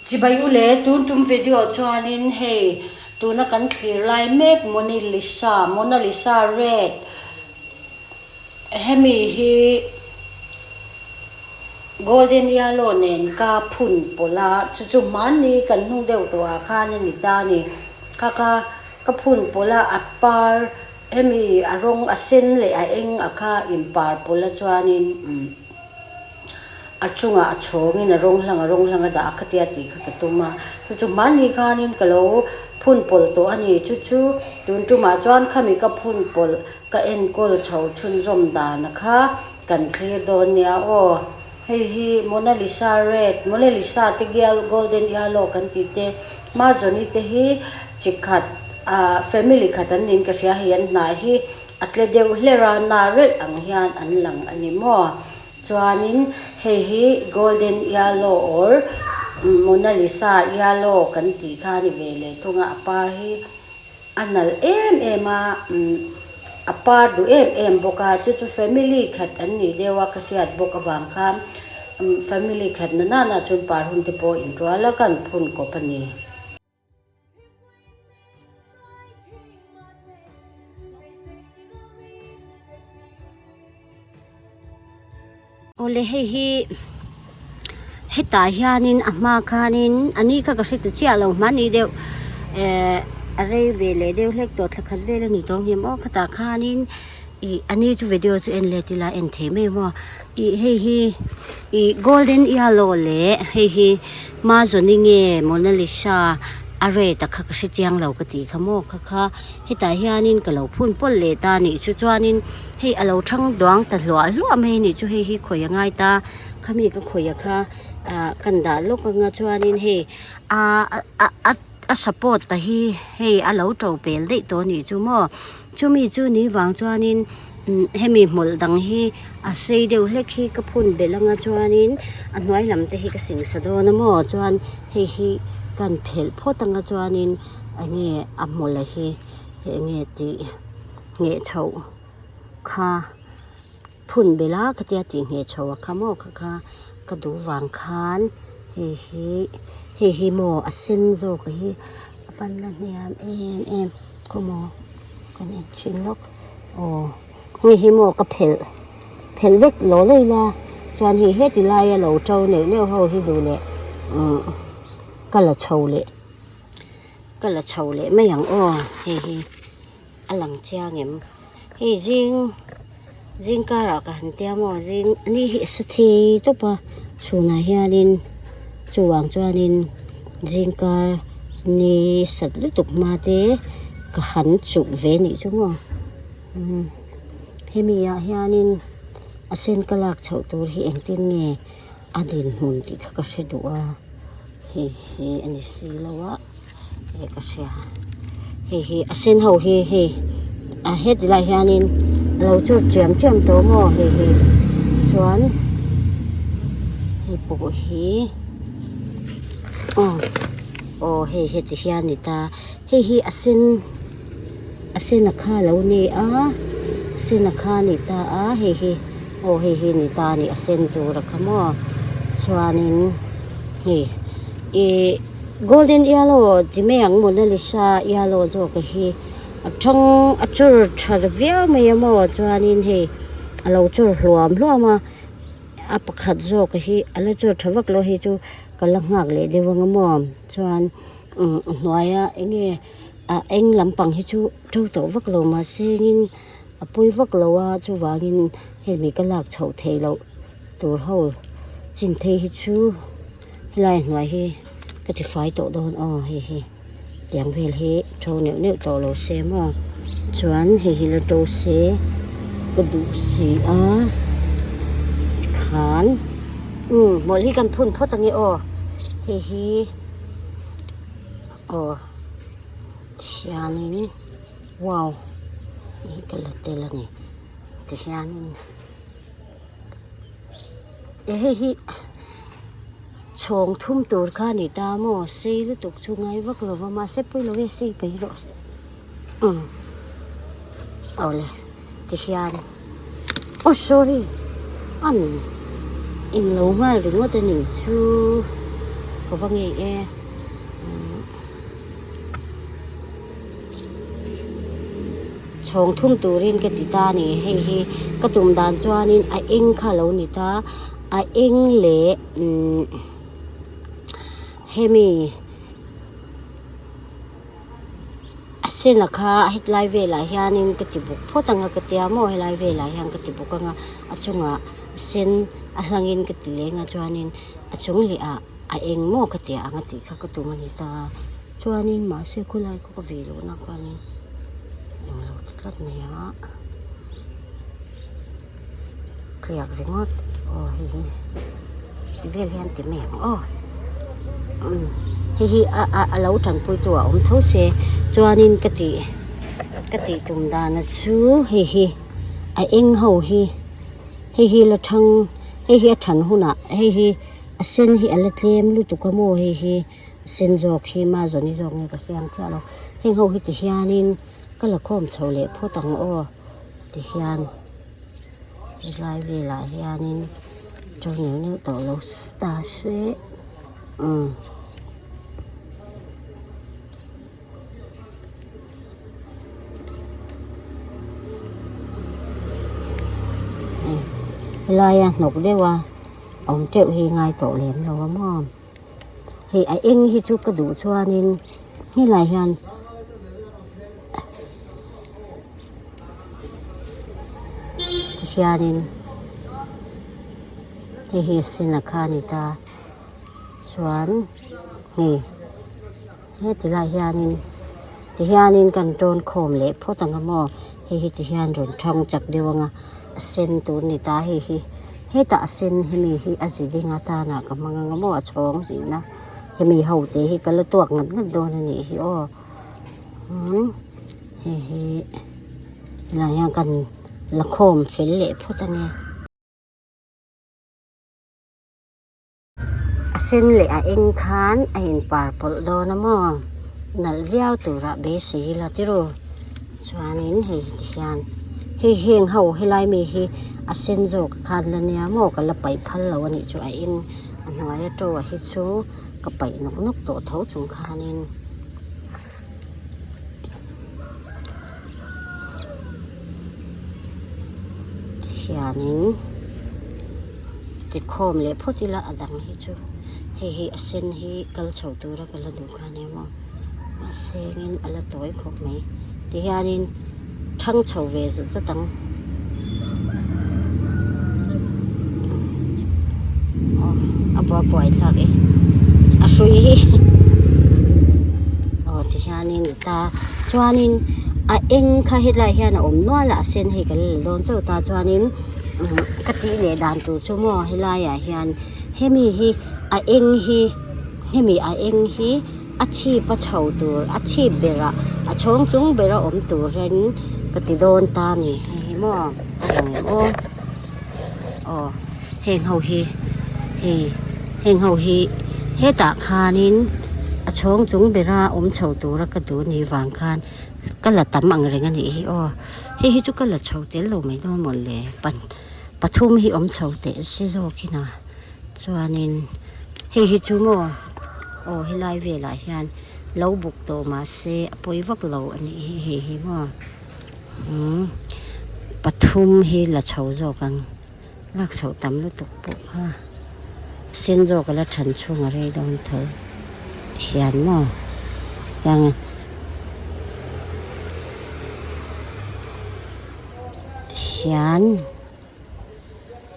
Chibai u le, tun tum video chuanin hei tuna kan thlir lai mek Monilisa, Mona Lisa Red, hemi hi Golden Yellow nen ka phun pawlh a, chu chu hmanni kan hnung deuh tawh ah khan a ni ta a ni. Kha kha ka phun pawlh a, a par hemi a rawng a sen leh a eng a kha inpar pawlh a chuanin umm a chungah a chhawngin a rawng hlang a rawng hlang a dah a khatia tih kha ka tum a, chu chu hmanni khanin ka lo phun pawlh tawh a ni. Chu chu tun tumah chuan khami ka phun pawlh ka enkawl chho chhunzawm dan kha Kan thlir dawn nia aw. Hei hi Mona Lisa Red, Mona Lisa te gial Golden Yellow kan tih te, Mazoni te hi chi khat ah family khat an niin ka hria hei an hnah hi a tle deuh hler a, na relh ang hian an lang a ni maw. Chuanin hei hi Golden Yellow or Mona Lisa Yellow kan tih kha a ni ve leh thung a, a par hi. A nalh em em a, a par duh em em bawk a, chu chu family khat an nih deuh a ka hriat bawk avang khan family khat na nana chuan par hun te pawh inrual a kan phun kawp a ni. Awle hei hi hetah hianin a hma khanin a ni kha ka hre ta chiah lo hmani deuh eh a rei ve leh deuh hlek tawh thla khat vel a ni tawh ang aw khatah khanin ih a ni chu video chu en let ila en thei mai maw ih hei hi ih golden yellow leh hei hi mazawni nge monalisa a rate a kha ka hre chiang lo ka tih kha maw kha kha hetah hianin ka lo phun pawlh leh ta a nih chu chuanin. Hei a lo thang duang ta hluah hluah mai a nih chu hei hi khawi a ngai ta khami ka khawi a kha ah kan dah lawk anga chuanin hei ah a a support ta hi hei a lo to pel daih tawh a nih chu maw chumi chu ni vang chuanin umm hemi hmawlh dang hi a sei deuh hlek hi ka phun belh anga chuanin a hnuai lam te hi ka singsa dawn a maw chuan hei hi kan phelh phawt anga chuanin enge a hmawlh a hi enge tih. Ngheh chhoh kha phun belh a khatia tih ngheh chhoh a kha maw kha kha ka duh vang khan hei hi hei hi maw a sen zawk a hi a van la hniam em em khawmaw kan en thin lawk aw hei hi maw ka phelh phelh vek law law ila chuan hei heti laia lo to neuh neuh ho hi duh leh umm ka la chho leh ka la chho leh mai ang aw hei hi. A lang chiang em? Hei zing zing karah ka han tia maw zing ni hi a sa thei tawp a chhunah hianin chuvang chuanin zing kar ni sat lutuk hma te ka han chuh ve nih chu maw umm hemi ah hianin a sen ka lak chhoh tur hi engtin nge a dinhmun tih kha ka hre duh a hei hi a ni si lo a. Hei ka hria hei hi a sen ho hi hei a heti lai hianin a lo chur chiam chiam tawh maw hei hi chuan hei pawh hi aw aw hei heti hian a ni ta hei hi a sen a sen a kha a lo ni a a sen a kha a ni ta a hei hi aw hei hi a ni ta a ni a sen tur a kha maw chuanin hei ihh. Golden yellow chi mai ang Mona Lisa yellow zawk a hi a thang a chawr tha viau mai a maw chuanin hei a lo chawr hluam hluam a a pakhat zawk hi a la chawr tha vak lo hei chu ka la nghak leh deuh ang a maw chuan umm a hnuaia eng nge a eng lampang hi chu to tawh vak lo mahse in a pawi vak lo a chuvangin hemi ka lak chhoh theih loh tur ho chin phei hi chu. Helai hnuai hi ka ti fai tawh dawn aw hei hi tiang vel hi tho neuh neuh tawh lo se maw chuan hei hi la to se ka duh si a tikhan umm hmawlh hi kan phun phawt ange aw hei hi aw tihianin wow hei ka la tel a ni tihianin. Hei hi chhawng thum tur kha a ni ta maw sei lutuk chu ngai vak lo va mahse pawi lo e sei paih rawh se umm awle tihian aw sorry an englo nghal ringawt a nih chu. Ka va ngei e. Chhawng thum turin ka ti ta a ni. Hei hi ka tum dan chuanin a eng kha a lo ni ta. A eng leh umm hemi a sena kha hetlai velah hianin ka ti buk phawt ang a ka tia maw helai velah hian ka ti buk ang a a chungah a sen a hlangin ka ti leng a chuanin a chung leh ah a eng maw ka tia ang a tih kha ka tum a ni ta a chuanin mahse khawlai khaw ka ve loh na khuanin englo ti tlat mai a tliak ringawt aw hei hi ti vel hian ti mai ang aw umm hei hi a a a lo tanpui tu a awm tho se chuanin ka tih ka tih tum dana chu hei hi a eng ho hi hei hi la thang hei hi a than hunah hei hi a sen hi a la tlem lutuk a maw hei hi a sen zawk hi mazawni zawk nge ka hre ang chiah lo heng ho hi ti hianin ka la khawm chho leh phawt ang aw. Tihian helai velah hianin to neuh neuh tawh lo ta se umm helaia hnawk deuha awm teuh hi ngai tawh lem lo a maw hei a eng hi chu ka duh chuanin helai hian. Tihianin hei hi a sen a kha a ni ta chuan hei heti lai hianin tihianin kan tawn khawm leh phawt ang a maw hei hi tihian rawn thang chak deuh ang a a sen tur a ni ta hei hi hetah a sen hemi hi a zi ding atana ka hmang ang a maw a chhawng hnihna hemi ho te hi ka la tuak ngat ngat dawn a nih hi aw. Umm hei hi helai hian kan la khawm fel leh phawt a nia. A sen leh a eng khan a inpar pawlh dawn a maw nalh viau turah beisei ila tiraw chuanin hei tihian hei heng ho helai mi hi a sen zawk khan la nia maw ka la paih phal lo a nih chu a eng a hnuaia to a hi chu. Ka paih nawk nawk tawh tho chung khanin thianin tikhawm leh phawt ila a dang hi chu hei hi a sen hi kal chho tura ka la duh kha nia maw a sengin a la tawi khawp mai tihianin thang chho ve zut zut ang. A buai buai thlak e a hrui hi aw ti hianin ni ta chuanin a eng kha hetlai hian a awm nual a a sen hei kan la dawn chauh ta chuanin ka tih leh dan tur chu maw helaiah hian hemi hi a eng hi hemi a eng hi. A chhip a chho tur a chhip berah a chhawng chung bera awm turin ka ti dawn ta a ni hei hi maw a lang em aw aw heng ho hi hei heng ho hi hetah khanin a chhawng chung bera awm chho tura ka duh ni vang khan ka la tam ang reng a nih hi aw hei hi chu ka la chho tel lo mai dawn mawle pathum hi awm chho teh se zawkin a. Chuanin hei hi chu maw aw helai velah hian lo buk tawh mahse a pawi vak lo a nih hi hei hi maw umm pathum hi la chho zawk ang lak chhoh tam lutuk pawh kha sen zawk a la than chhung a rei dawn tho hian maw hian tihian.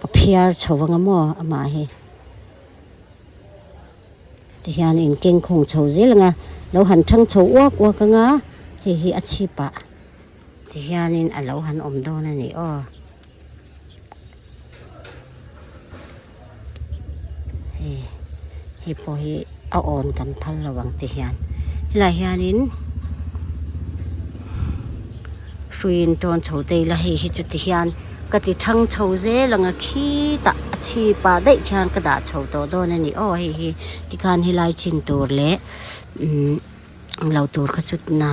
Ka phiar chho anga maw amah hi tihian in keng khawng chho zel anga lo han thang chho uak uak anga hei hi a chhip ah tihianin a lo han awm dawn a ni aw hei hei pawh hi a awn kan phal lo ang tihian helaiah hianin hruiin tawn chho te ila hei hi chu tihian ka ti thang chho zel ang a khitah a chhip ah daih khian ka dah chho tawh dawn a ni aw hei hi tikhan helai chin tur leh umm lo tur kha chu na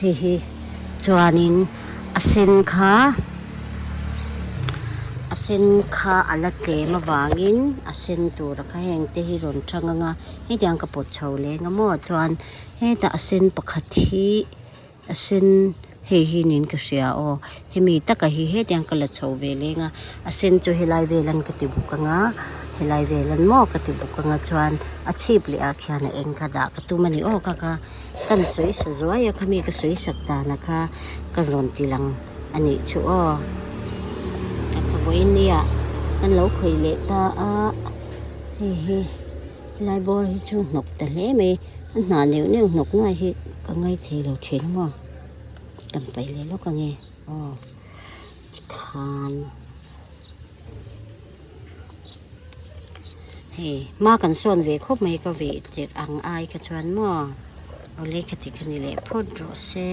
hei hi chuanin a sen kha. A sen kha a la tlem avangin a sen tura kha heng te hi rawn thang anga hetiang ka pawt chho leng a maw chuan hetah a sen pakhat hi a sen hei hi niin ka hria aw hemi taka hi hetiang ka la chho ve leng a a sen chu helai vel an ka ti bawk anga helai vel an maw ka ti bawk anga chuan a chhip leh ah khian a eng kha dah ka tum a ni aw kha kha kan sawi sa zuai a khami ka sawi sak dan a kha ka rawn ti lang a nih chu aw a kha vawiin nia kan lo khawih leh ta a hei hi helai bawr hi chu hnawk ta hle mai a hnah neuh neuh hnawk nuai hi ka ngaithei lo thin a maw kan paih leh lawk ange aw tikhan hei hma kan sawn ve khawp mai ka veh tirh ang ai kha chuan maw awle khati kha ni leh phawt rawh se.